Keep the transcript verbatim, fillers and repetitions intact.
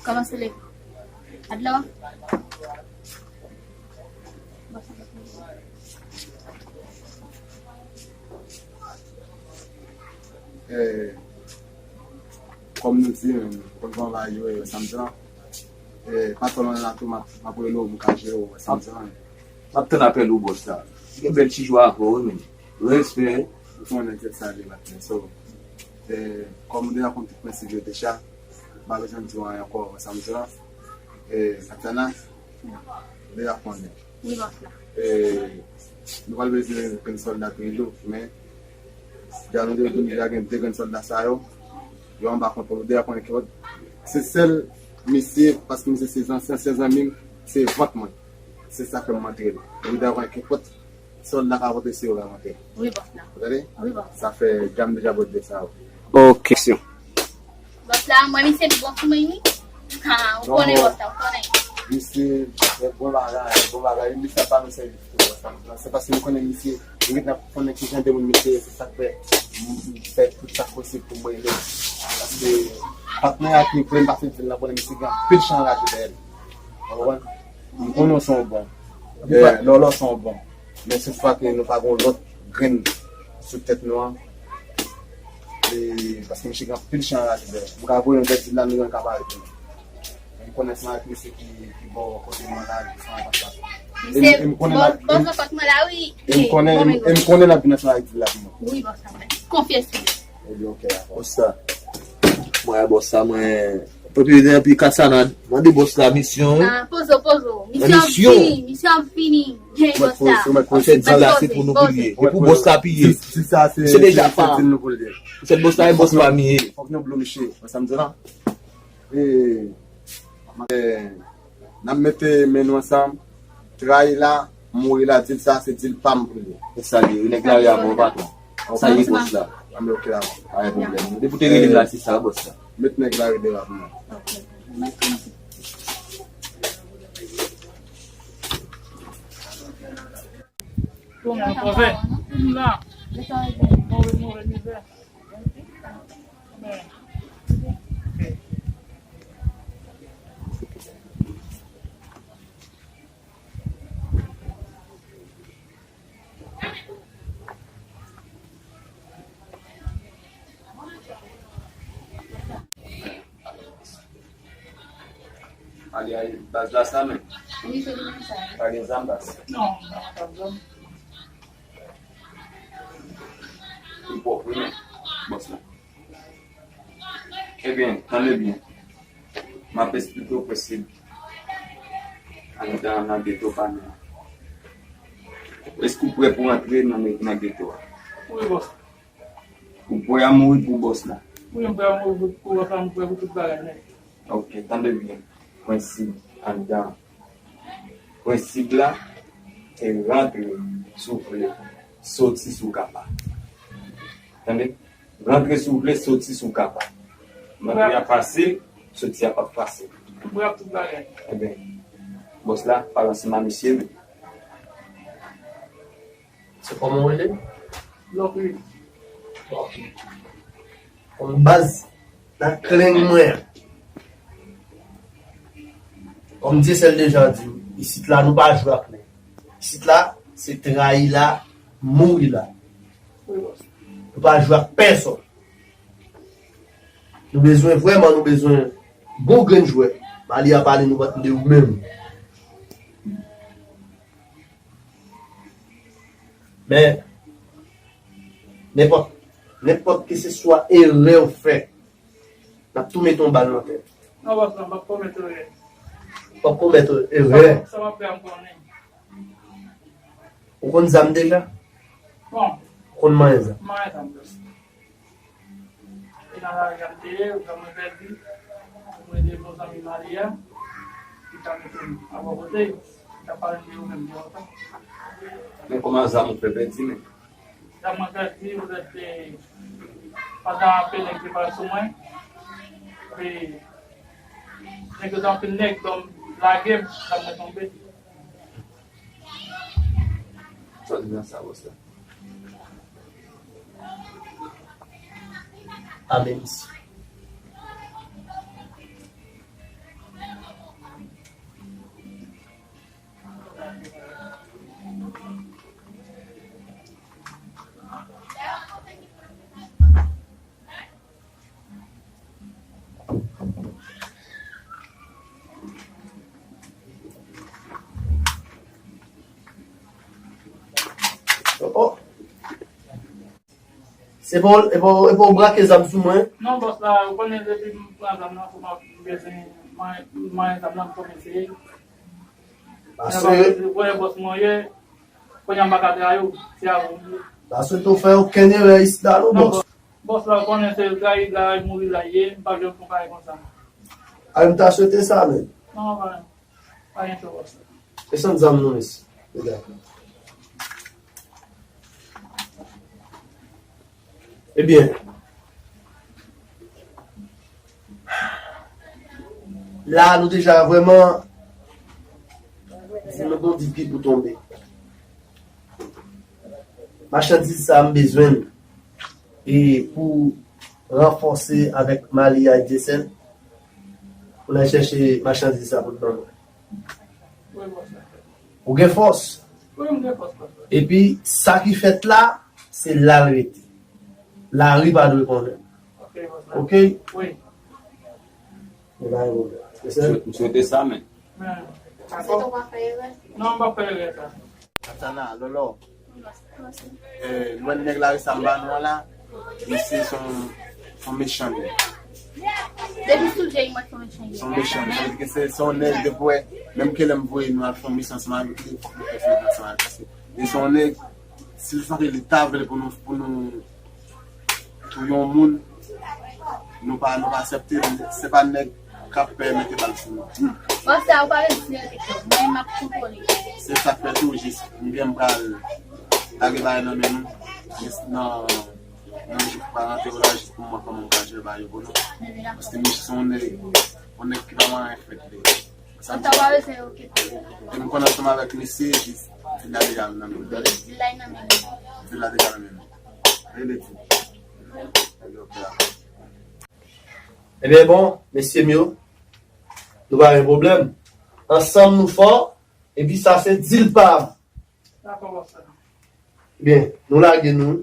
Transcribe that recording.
Kòmanse leve. Adla. Eh, kòm nou di, m konn kòman bagay yo ye, wè sa m di la. Eh, pa twò lontan la tou, m ap, m ap rele w, m ka jere w, wè sa m di la. M ap tann apèl ou, bòs la. Gen bèl ti jou avè w, wi, men. Respè. Ou konnen tèt sa li bat men. So, eh, kòm nou deja konn tout prensip yo deja, m pa bezwen di w anyen ankò, wè sa m di la. Eh, Tatiana, nou deja konnen. Wi, bòs la. Eh, nou pral bezwen grenn sòlda pi lou, men deja nou deja gen de grenn sòlda sa yo. Yo anba kontwòl, nou deja konnen ki se sèl misye, paske misye se ansyen, se zanmi m, se vant mwen. Se sa fè m antre l. Nou deja konnen ki pòt sòlda ka pote se yo la antre. Wi, bòs la. Ou tande? Wi, bòs la. Sa fè djam deja pote sa yo. Ok. Bòs la, mwen misye pi bon sou mwen, wi. Ha, ou konnen bòs la, ou konnen. Misye, se bon bagay, bon bagay. Misye ap ba nou sèvis tou, bòs la. Se paske nou konnen misye, nou gentan konnen ki jan de moun misye ye, se sa k fè m fè tout sa k posib pou m rele l. Paske patnè a ki vle m pase di l nan konnen misye gen anpil chan anraje dèyè l. Ou konprann? M konnen w se yon bon. Lè w la w se yon bon. Men se fwa ke nou pa gen lòt grenn sou tèt nou an. E, paske misye gen anpil chan anraje dèyè. M ka voye yon dèt di la, nou yon ka parèt. M konnen se yon misye ki, ki bò kote mwen la, ki fè yon kontra. E m konnen bò, bò kote mwen la, wi. E m konnen, e m konnen l ap vin ansanm avèk di la pou mwen. Wi, bò sa mwen. Konfye sou li. Ebyen, ok, dakò. Bòs la. Mwen, bòs la, mwen. Epi, epi Kasanad, mande bòs la misyon. Ah, pozo, pozo. Misyon ap fini, misyon ap fini. Hey, bòs la. Afè di la, se pou nou pou l ye. E pou bòs la piye. Se deja pa. Se bòs la, e bòs pa m ye. Fòk nou blo misye. Wè sa m di la? E, e, n ap mete men nou ansanm. Trayi la, mouri la, dil sa, se dil pa m pou l ye. E sa l ye, nèg la ye avè w, patwon. Sa ye bòs la. Anben, ok, dakò. Pa gen pwoblèm. Depi w te rele m la, se sa, bòs la. Met nèg la rele la pou mwen. Tounen antre. La. Move, move mizè. Ale, ale, baz la sa menm. Wi, se li menm sa. Pa gen zam, baz. Non, pa gen zam. Li pwòp, wi, men. Bòs la. Ebyen, tande byen. M ap esplike w prensip anndan nan geto pa nou an. Èske w prè pou antre nan, nan geto a? Wi, bòs. Ou prè a mouri pou bòs la? Wi, m prè a mouri pou, pou bòs la, m prè pou tout bagay nèt. Ok, tande byen. Prensip anndan. Prensip la, se rantre si w vle, soti si w ka pa. Tande? Rantre si w vle, soti si w ka pa. Rantre a fasil, soti a p ap fasil. M prè pou tout bagay. Ebyen, bòs la, pale ansanm a misye, men. Se kòman w rele? Lòkri. Lòkri. Kòm baz nan klenk mwen an. Kòm Dyesèl deja di m, isit la nou pa jwe ak nèg. Isit la, se trayi la, mouri la. Nou pa jwe ak pèsonn. Nou bezwen vrèman, nou bezwen bon grenn jwè. Mali a pale, nou pa tande ou menm. Men, nenpòt, nenpòt keseswa erè w fè, n ap tou mete yon bal nan tèt. Non, bòs la, m p ap komèt erè. W p ap komèt erè. Sa m ap fè a, m konnen. Ou konn zam deja? Bon. Ou konn manyen zam? Manyen zam deja. E nan lari a m te ye, zam mwen pèdi. Mwen de bon zanmi Mali a, ki ta mete m a bò kote, ki ta pale de yo menm de lontan. Men kòman zam ou fè pèdi, men? Zam mwen pèdi, poutèt, eh, pandan anpil nèg te pral sou mwen, epi nèg yo te anpil nèg, donk lage m, zam mwen tonbe. Sa w di nan sa, bòs la? Amens. Se pa w, e pa w, e pa w brake zam sou mwen? Non, bòs la, ou konnen depi m pran zam nan, pou m ap bezwen manyen, manyen zam nan, m kòmanse. Paske, konnen bòs mwen ye, kounye a m pa ka trayi w, se avè w m ye. Paske tou fè okenn erè isit la, non, bòs. Bòs la, ou konnen se trayi la, mouri la ye, m pa janm fè yon bagay konsa. A, m ta swete sa, men. Non, pa, pa gen cho, bòs la. Desann zam nou, mesye. Medam. Ebyen, la, nou deja vrèman di nou gon dipit pou tonbe. Machandiz sa, m bezwen l. E pou ranfòse avèk Malia Dyesèl, pou n al chèche machandiz sa pou l ban mwen. Ou gen fòs. Epi, sa ki fèt la, se la l rete. Lari pa dwe konnen. Ok? Wi. E pa gen pwoblèm. M swete sa, men. Non, m pa fè erè sa. Tana, Lolo. Eh, nou wè nèg la resam ba nou an la. Misye se yon, se yon mechan nèg. Depi sou je mwen se yon mechan nèg. Se yon mechan nèg. Sa vle di ke se, se yon nèg depi wè, menm ke lè m voye nou al fè yon misyon ansanm avèk li, fòk nou fè misyon ansanm avèk li. Paske li se yon nèg, si l santi li ta vle pou nou, pou nou touye yon moun, nou pa, nou pa aksepte, se pa nèg k ap pèmèt bal sou nou. Bòs sa, ou pa bezwen di anyen, mwen m ap kontwole. Se sa k fè tou jis, m gen m pral lage bagay nan men nou, jis nan, nan jou k pa rantre yo la, jis pou m wè kòman m ka jere bagay yo pou nou. Paske misye se yon nèg, yon nèg ki pa manyen fèt li. Sa m pa bezwen okipe. E m konn ansanm avèk misye, jis villa deja nan men m, tande? Villa nan men m. Villa deja nan men m. Rele di. Ebyen, bon, mesye m yo, nou pa gen pwoblèm. Ansanm nou fò, epi sa se dil pa m. Dakò, bòs la. Byen, nou lage nou.